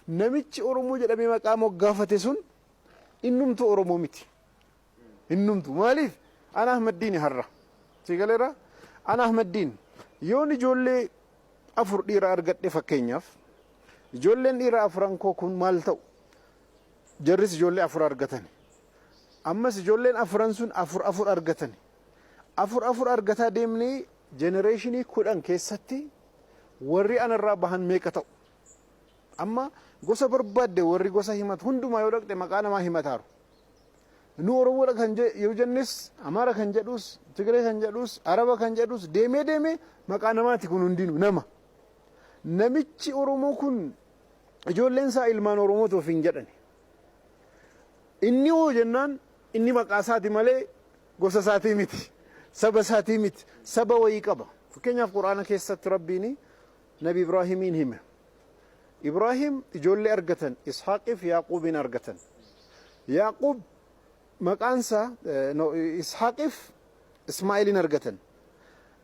Namichi Oromoo jedhamee maqaa moggaafate sun innumtu Oromoo miti. Innumtu maaliif? Ana Ahmaddiini har'a. Si galeera? Ana Ahmaddiin yoon ijoollee afur dhiira argadhe, fakkeenyaaf, ijoolleen dhiira afran koo kun maal ta'u? Jarris ijoollee afur argatani. Ammas ijoolleen afran sun afur afur argatani. Afur afur argataa deemnee generation 10 keessatti warri anarraa bahan meeqa ta'u? Amma gosa barbaadde, warri gosa himatu hundumaa yoo dhaqxe, maqaa namaa himataaru. Nu Oromoodha kan yoo jennes, Amaara kan jedhus, Tigree kan jedhus, Araba kan jedhus, deemee deemee maqaa namaati kun hundinuu nama. Namichi Oromoo kun ijoolleen isaa ilmaan Oromootu ofiin jedhani. Inni hoo jennaan, inni maqaa isaati malee gosa isaatii miti. Saba isaatii miti. Saba wayii qaba. Fakkeenyaaf, Quraana keessatti Rabbiin Nabi Ibraahimiin hime. Ibraahim ijoollee argatan, Ishaaqiif Yaaquubiin argatan. Yaaqub maqaan isaa, no, Ishaaqiif Ismaa'eelin argatan.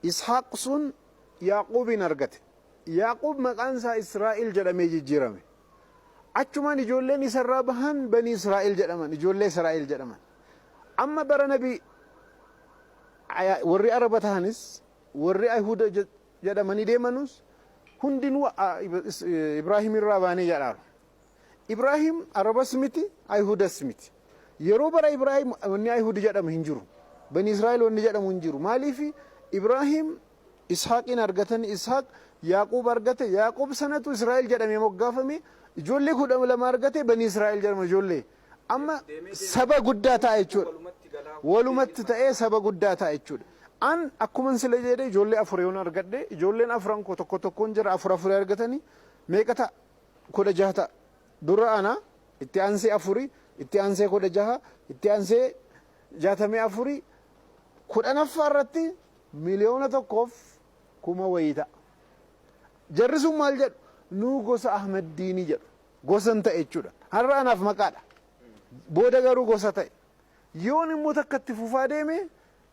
Ishaaq sun Yaaquubiin argate. Yaaqub maqaan isaa Israa'el jedhamee jijjiirame. Achumaan ijoolleen isarraa bahan Bani Israa'el jedhaman, ijoollee Israa'el jedhaman. Amma bara Nabi warri Araba tahanis, warri Ayihuda jedhamanii deemanus, hundinuu Ibraahim irraa baanee jedhaaru. Ibraahim Arabas miti, Ayihudas miti. Yeroo bara Ibraahim wanni Ayihudi jedhamu hin jiru. Bani Israa'el wanni jedhamu hin jiru. Maaliif? Ibraahim Ishaaqiin argatan, Ishaaq Yaaqub argate, Yaaqub sanatu Israa'el jedhamee moggaafame, ijoollee 12 argate, Bani Israa'el jedhama ijoollee. Amma saba guddaa ta'a jechuudha. Walumatti ta'ee saba guddaa ta'a jechuudha. An akkuman sila jedhe, ijoollee afur yoon argadhe, ijoolleen afran koo tokko tokkoon jira afur afurii argatanii meeqa ta'a? 16 ta'a. Dura ana, itti aansee afurii, itti aansee 16, itti aansee 64, 10ffaa irratti 1,100,000 wayii ta'a. Jarri sun maal jedhu? Nuu gosa Ahmaddiinii jedhu. Gosa hin ta'e jechuudha. Har'a anaaf maqaadha. Booda garuu gosa ta'e. Yoon immoo takka itti fufaa deeme,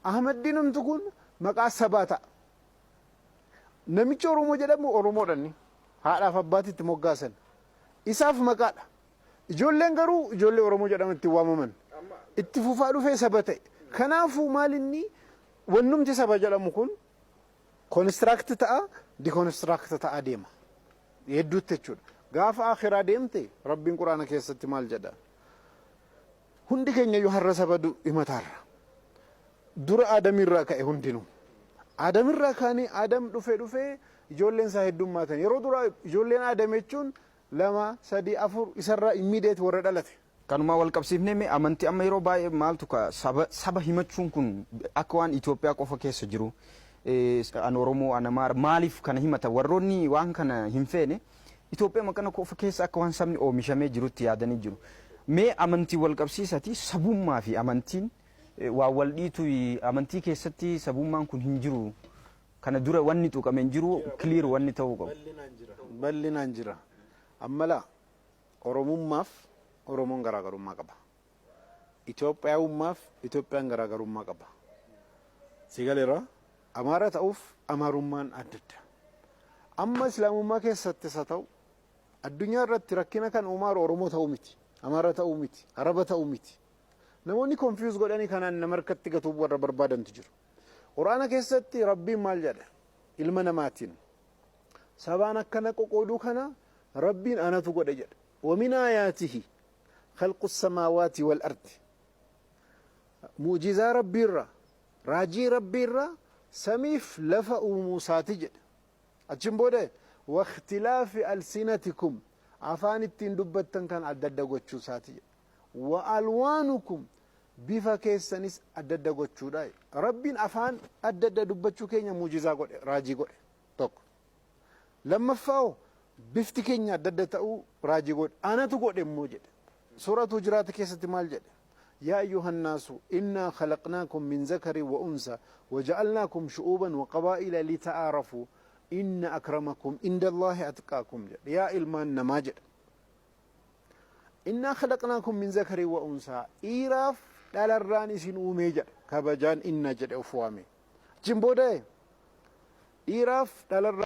Ahmaddiinumti kun maqaa sabaa ta'a. Namichi Oromoo jedhamu Oromoodha inni. Haadhaaf abbaatti itti moggaasan. Isaaf maqaadha. Ijoolleen garuu ijoollee Oromoo jedhaman itti waamaman. Itti fufaa dhufee saba ta'e. Kanaafuu maal inni wannumti saba jedhamu kun construct ta'a, deconstruct ta'a deema. Hedduutti jechuudha. Gaafa akhiraa deemte, Rabbiin Quraana keessatti maal jedha? Hundi keenya iyyuu har'a saba himataarra. Dura Aadamirraa ka'e hundinuu. Aadamirraa kaanii Aadam dhufee dhufee ijoolleen isaa heddummaatan. Yeroo duraa ijoolleen Aadam jechuun lama, sadi, afur, isarraa immediate warra dhalate. Kanuma wal qabsiifnee, mee amantii amma yeroo baay'ee maaltu ka saba himachuun kun akka waan Itoophiyaa qofa keessa jiru, an Oromoo, an Amaara, maaliif kana himata? Warroonni waan kana hin feene Itoophiyaa maqana qofa keessa akka waan sabni oomishamee jirutti yaadanii jiru. Mee amantii wal qabsiisati, sabummaa fi amantiin waan wal dhiitu, amantii keessatti sabummaan kun hin jiru. Kana dura wanni tuqame hin jiru, clear wanni ta'uu qabu. Bal'inaan jira. Amma laa, Oromummaaf Oromoon garaagarummaa qaba. Itoophiyaawummaaf Itoophiyaan garaagarummaa qaba. Si galeera? Amaara ta'uuf Amaarummaan adda adda. Amma Islaamummaa keessattis haa ta'u, addunyaa irratti rakkina kan uumaaru Oromoo ta'uu miti. Amaara ta'uu miti. Araba ta'uu miti. Namoonni confuse godhanii kanaan nama harkatti gatuuf warra barbaadantu jiru. Quraana keessatti Rabbiin maal jedha? Ilma namaatiin sabaan akkana qoqooduu kana Rabbiin anatu godhe jedha. ومن آياته خلق السماوات والأرض. Mu'jizaa Rabbiirraa, raajii Rabbiirraa, samiif lafa uumuu isaati jedha. Achiin booda واختلاف ألسنتكم, afaan ittiin dubbattan kan adda adda gochuu isaati jedha. وألوانكم, bifa keessanis adda adda gochuudha. Rabbiin afaan adda adda dubbachuu keenya mu'jizaa godhe, raajii godhe tokko. Lammaffaa, bifti keenya adda adda ta'uu raajii godhe. Anatu godhe immoo jedhe. Suuratu Hujuraat keessatti maal jedhe? يا أيها الناس إنا خلقناكم من ذكر وأنثى وجعلناكم شعوبا وقبائل لتعارفوا إن أكرمكم عند الله أتقاكم jedhe. Yaa ilmaan namaa jedhe. إنا خلقناكم من ذكر وأنثى, dhiiraaf dhalarraan isin uumee jedhe. Kabajaan inna jedhe of waame. Achiin booda dhiiraaf dhalarraa